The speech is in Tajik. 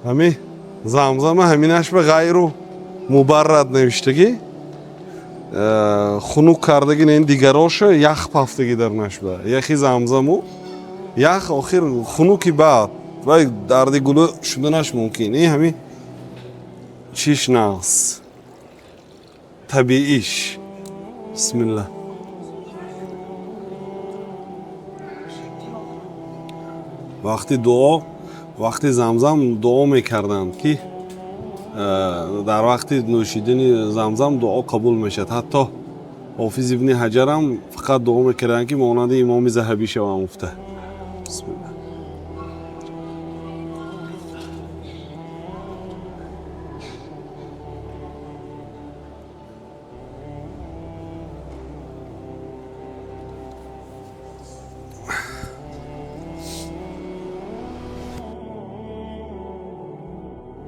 Ҳами замзама ҳаминаш ба ғайру мубаррад навиштагӣ, хунук кардаги не, дигароша ях пафтагӣ дар нашба яхи замзаму ях охир хунуки баъд вай дарди гулӯ шуданаш мумкин. Ин ҳами чиш нағз, табииш. Бисмилла. Вақти дуо, вақти замзам дуо мекарданд, ки дар вақти нӯшидани замзам дуо қабул мешавад. Ҳатто Ҳофиз Ибни Ҳаҷарам фақат дуо мекарданд, ки монанди Имоми Заҳабӣ шавам гуфта. Бисмилла.